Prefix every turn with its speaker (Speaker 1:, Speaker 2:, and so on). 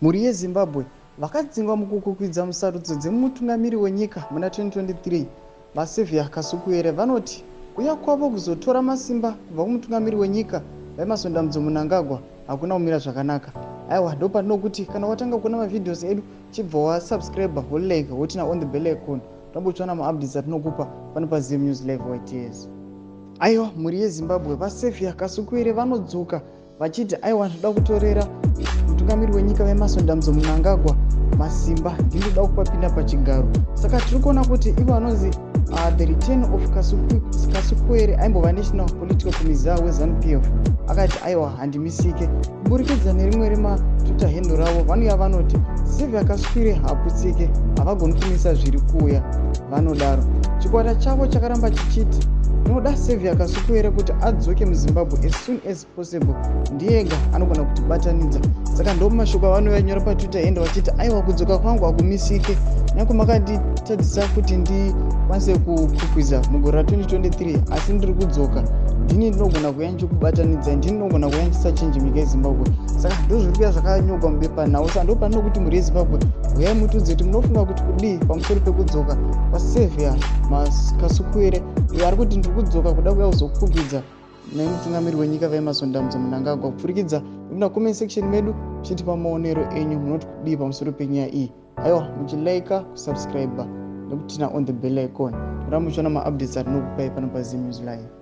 Speaker 1: Mhuri yeZimbabwe, vakadzingwa mukukwikwidza musarudzo dzemutungamiri wenyika muna 2023, VaSaviour Kasukuwere, vanoti kuuya kwavo kuzotora masimba kubva kumutungamiri wenyika VaEmmerson Dambudzo Mnangagwa hakuna kumira zvakanaka. Aiwa, ndopandinokuti kana watanga kuona mavideos edu, chibva wasubscribe, wolike, woturn on the bell icon, urambe maupdates atinokupa pano paZim News Live YTS. Aiwa, mhuri yeZimbabwe, VaSaviour Kasukuwere vanodzoka vachiti aiwa, ndinoda kutorera mutungamiri wenyika VaEmmerson Dambudzo Mnangagwa masimba, ndinoda kupapinda pachigaro. Saka tiri kuona kuti ivo vanonzi the return of Kasukuwere, aimbova national political commissar weZANU PF, akati aiwa, handimisike. Kuburikidza nerimwe remaTwitter handle ravo, vanouya vanoti Saviour Kasukuwere haputsike, havagoni kumisa zviri kuuya, vanodaro. Chikwata chavo chakaramba chichiti tinoda Saviour Kasukuwere kuti adzoke muZimbabwe as soon as possible, ndiyega anogona kutibatanidza. Saka ndo mashoko avanonyora paTwitter handle vachiti aiwa, kudzoka kwangu hakumisike, nyange makanditadzisa kuti ndikwanise kukwikwidza mugore ra2023, asi ndiri kudzoka. Ndini ndinogona kuuya ndichikubatanidza, ndini ndinogona kuuya ndichisachinji munyika yeZimbabwe. Saka ndo zviri kuya zvakanyorwa mubepanhau. Saka ndo pandinokuti mhuri yeZimbabwe, uyai mutiudze kuti munofunga kuti kudii pamusoro pekudzoka kwaSaviour Kasukuwere, uyo ari kuti ndiri kudzoka kuda kuuya kuzokwikwidza nemutungamiri wenyika VaEmmerson Dambudzo Mnangagwa. Kupfurikidza muna comment section medu, muchitipa maonero enyu, munoti kudii pamusoro penyaya iyi? Aiwa, muchilike, kusubscribe nekuturn on the bell icon, muramba muchiona maupdates atinokupai pano paZim News Live.